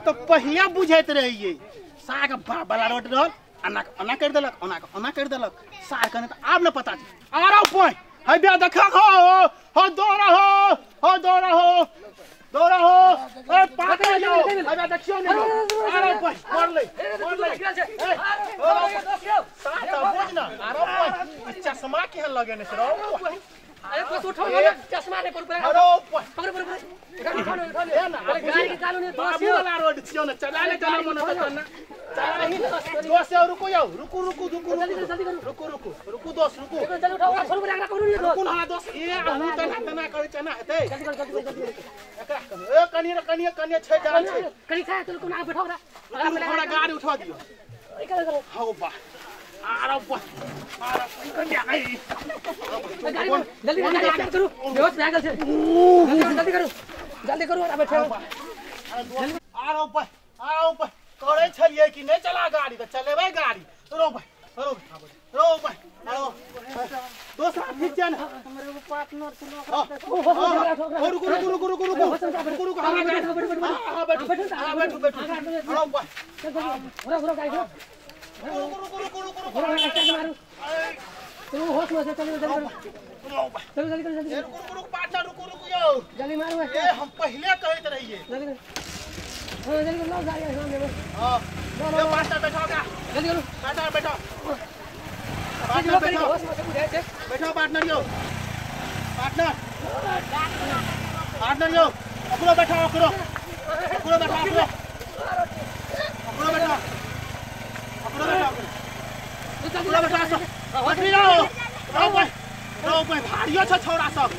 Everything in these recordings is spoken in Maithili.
तऽ पहिले बुझैत रहियै साग बाप वाला रोड रहल एना एना करि देलक ओना ओना करि देलक सार कने तऽ आब ने पता छै। आरो पाइ है बे देखा हो हो दौड़ा हो हो दौड़ा हो दौड़ा हो ए पाकड़ जाओ है बे देखियो ने आरो पाइ मरलै मरलै सार तऽ बुझ ना आरो पाइ चश्मा केहन लगेने छै रौ। अरे बस उठो ना चश्मा ने पर अरे पकड़ पकड़ उठा उठा ले ना गाड़ी के चालू ने दोस वाला रोड छियो ना चला ले चला मन त ना चला ही दोस रुको जाओ रुकू रुकू रुकू जल्दी करू रुकू रुकू रुकू दोस रुकू जल्दी उठाओ छोड़ पर आगरा करू रुकू ना दोस ए अहू तना तना करे चना हेतै जल्दी करू जल्दी जल्दी एकरा ए कनी कनी कनी छै जान छै कनी खा चल कोना बैठाओ रा हमरा गाड़ी उठा दियो एकरा करो how बा आरो बा आरो कनी आई गाड़ी जल्दी जल्दी करू बेहोश भए गेल छै जल्दी करू जल्दी करू आ बैठाओ आरो बा आरो बा करे छलियै कि नहीं चला गाड़ी त चलेबै गाड़ी रो भाई रो रो भाई रो दोस्त ठीक छै ने हमर एगो पार्टनर छै ओ रुकू रुकू रुकू रुकू रुकू रुकू रुकू हां हां बैठू हां बैठू बैठू रो भाई घुरा घुरा गाड़ी रुकू रुकू रुकू रुकू रुकू मारू तू होश में चल जल्दी चल जल्दी जल्दी रुकू रुकू रुकू पार्टनर रुकू रुकू यो जल्दी मारू ए हम पहले कहैत रहिए जल्दी हां जल्दी लाओ गाड़ी सामने में हां ये पार्टनर बैठाओ का जल्दी करो पार्टनर बैठाओ पार्टनर बैठाओ बैठाओ पार्टनर यो पार्टनर पार्टनर यो ओकरो बैठाओ ओकरो ओकरो बैठाओ ओकरो ओकरो बैठाओ ओकरो बैठाओ ओकरो बैठाओ सब पकड़ी रहो रहो भाई रहो भाई भारियो छ छौड़ा सब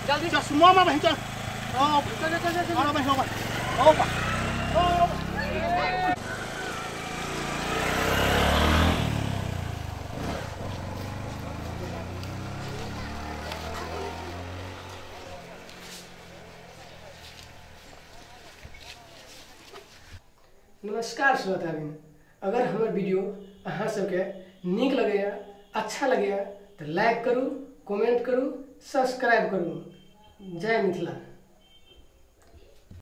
जल्दी चश्मा में भाई चल रहो चल चल चल रहो भाई रहो भाई ओ नमस्कार श्रोताबिन, अगर हमर वीडियो अहाँ सबके नीक लगैया अच्छा लगैया तो लाइक करू, कमेंट करू, सब्सक्राइब करू। जय मिथिला।